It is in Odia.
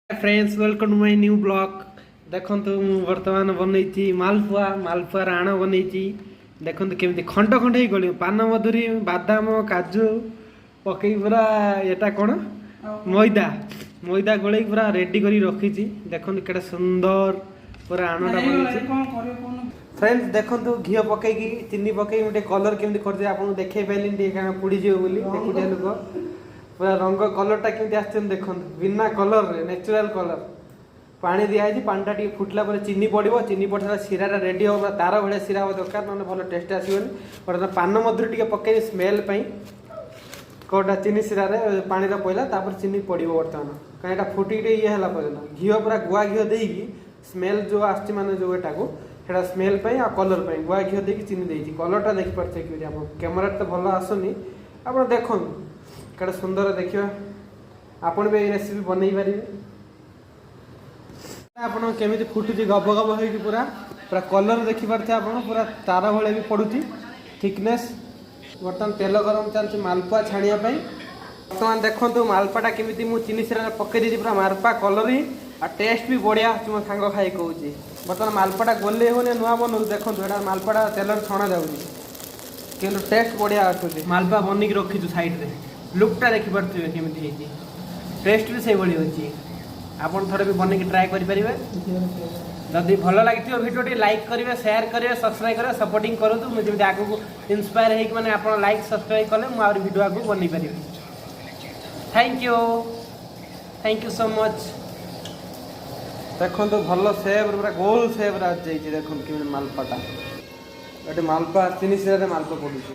Friends, welcome to my new vlog. ଦେଖନ୍ତୁ, ମୁଁ ବର୍ତ୍ତମାନ ବନେଇଛି ମାଲପୁଆ। ମାଲପୁଆର ଆଣ ବନେଇଛି। ଦେଖନ୍ତୁ କେମିତି ଖଣ୍ଡ ଖଣ୍ଡ ହେଇ ଗଳିବ। ପାନ ମଧୁରୀ, ବାଦାମ, କାଜୁ ପକେଇ ପୁରା ଏଟା କ'ଣ ମଇଦା, ମଇଦା ଗୋଳେଇକି ପୁରା ରେଡ଼ି କରି ରଖିଛି। ଦେଖନ୍ତୁ କେତେ ସୁନ୍ଦର ପୁରା ଆଣଟା ବନେଇଛି। କଣ କରିବ କହୁନ? ଫ୍ରେଣ୍ଡସ୍, ଦେଖନ୍ତୁ, ଘିଅ ପକେଇକି, ଚିନି ପକେଇକି ମୁଁ ଟିକେ କଲର୍ କେମିତି କରିଛି, ଆପଣଙ୍କୁ ଦେଖେଇ ପାରିଲିନି ଟିକେ, କାରଣ ପୋଡ଼ିଯିବ ବୋଲି। ଏକୁଟିଆ ଲୋକ। ପୁରା ରଙ୍ଗ କଲର୍ଟା କେମିତି ଆସିଛନ୍ତି ଦେଖନ୍ତୁ। ବିନା କଲର୍ରେ, ନ୍ୟାଚୁରାଲ୍ କଲର୍। ପାଣି ଦିଆହେଇଛି। ପାଣିଟା ଟିକେ ଫୁଟିଲା ପରେ ଚିନି ପଡ଼ିବ। ଚିନି ପଡ଼ି ସାରିଲା ଶିରାଟା ରେଡ଼ି ହେବ। ପୁରା ତାର ଭଳିଆ ଶିରା ହେବା ଦରକାର, ନହେଲେ ଭଲ ଟେଷ୍ଟ ଆସିବନି। ବର୍ତ୍ତମାନ ପାନ ମଧୁରୀ ଟିକେ ପକେଇବି ସ୍ମେଲ୍ ପାଇଁ। କୋଉଟା ଚିନି ଶିରାରେ ପାଣିରେ ପଡ଼ିଲା, ତାପରେ ଚିନି ପଡ଼ିବ ବର୍ତ୍ତମାନ, କାରଣ ଏଇଟା ଫୁଟିକି ଟିକେ ଇଏ ହେଲା ପର୍ଯ୍ୟନ୍ତ। ଘିଅ, ପୁରା ଗୁଆ ଘିଅ ଦେଇକି ସ୍ମେଲ୍ ଯେଉଁ ଆସୁଛି, ମାନେ ଯେଉଁ ଏଟାକୁ ସେଇଟା ସ୍ମେଲ୍ ପାଇଁ ଆଉ କଲର୍ ପାଇଁ ଗୁଆ ଘିଅ ଦେଇକି ଚିନି ଦେଇଛି। କଲର୍ଟା ଦେଖିପାରୁଥିବେ କେମିତି ଆପଣ। କ୍ୟାମେରାରେ ତ ଭଲ ଆସୁନି, ଆପଣ ଦେଖନ୍ତୁ କେତେ ସୁନ୍ଦର ଦେଖିବା। ଆପଣ ବି ଏଇ ରେସିପି ବନେଇ ପାରିବେ। ଆପଣ କେମିତି ଫୁଟୁଛି ଗବ ଗବ ହେଇକି ପୁରା, ପୁରା କଲର୍ ଦେଖିପାରୁଥିବେ ଆପଣ। ପୁରା ତାର ଭଳିଆ ବି ପଡ଼ୁଛି ଥିକନେସ୍। ବର୍ତ୍ତମାନ ତେଲ ଗରମ ଚାଲିଛି ମାଲପୁଆ ଛାଣିବା ପାଇଁ। ବର୍ତ୍ତମାନ ଦେଖନ୍ତୁ ମାଲପାଟା କେମିତି ମୁଁ ଚିନି ଶିରାରେ ପକେଇ ଦେଇଛି। ପୁରା ମାଲପା କଲର୍ ହିଁ ଆଉ ଟେଷ୍ଟ ବି ବଢ଼ିଆ ଆସୁଛି, ମୋ ସାଙ୍ଗ ଖାଇ କହୁଛି। ବର୍ତ୍ତମାନ ମାଲପାଟା ଗୋଲେଇ ହେଉନି, ନୂଆ ବନଉଛି। ଦେଖନ୍ତୁ, ଏଇଟା ମାଲପାଟା ତେଲରେ ଛଣା ଯାଉଛି, କିନ୍ତୁ ଟେଷ୍ଟ ବଢ଼ିଆ ଆସୁଛି। ମାଲପା ବନେଇକି ରଖିଛୁ ସାଇଡ଼ରେ। ଲୁକ୍ଟା ଦେଖିପାରୁଥିବେ କେମିତି ହେଇଛି, ଟେଷ୍ଟ ବି ସେଇଭଳି ଅଛି। ଆପଣ ଥରେ ବି ବନେଇକି ଟ୍ରାଏ କରିପାରିବେ। ଯଦି ଭଲ ଲାଗିଥିବ ଭିଡ଼ିଓ ଟିକେ ଲାଇକ୍ କରିବେ, ସେୟାର କରିବେ, ସବସ୍କ୍ରାଇବ୍ କରିବେ, ସପୋର୍ଟିଂ କରନ୍ତୁ। ମୁଁ ଯେମିତି ଆଗକୁ ଇନ୍ସପାୟାର ହେଇକି, ମାନେ ଆପଣ ଲାଇକ୍ ସବସ୍କ୍ରାଇବ୍ କଲେ ମୁଁ ଆହୁରି ଭିଡ଼ିଓ ଆଗକୁ ବନେଇ ପାରିବି। Thank you, thank you so much. ଦେଖନ୍ତୁ, ଭଲ ସେପ୍, ପୁରା ଗୋଲ ସେପ୍ରେ ଆସିଯାଇଛି। ଦେଖନ୍ତୁ କେମିତି ମାଲପାଟା। ଏଠି ମାଲପା ଚିନି ଶିରାରେ ମାଲପା ପଡ଼ୁଛି।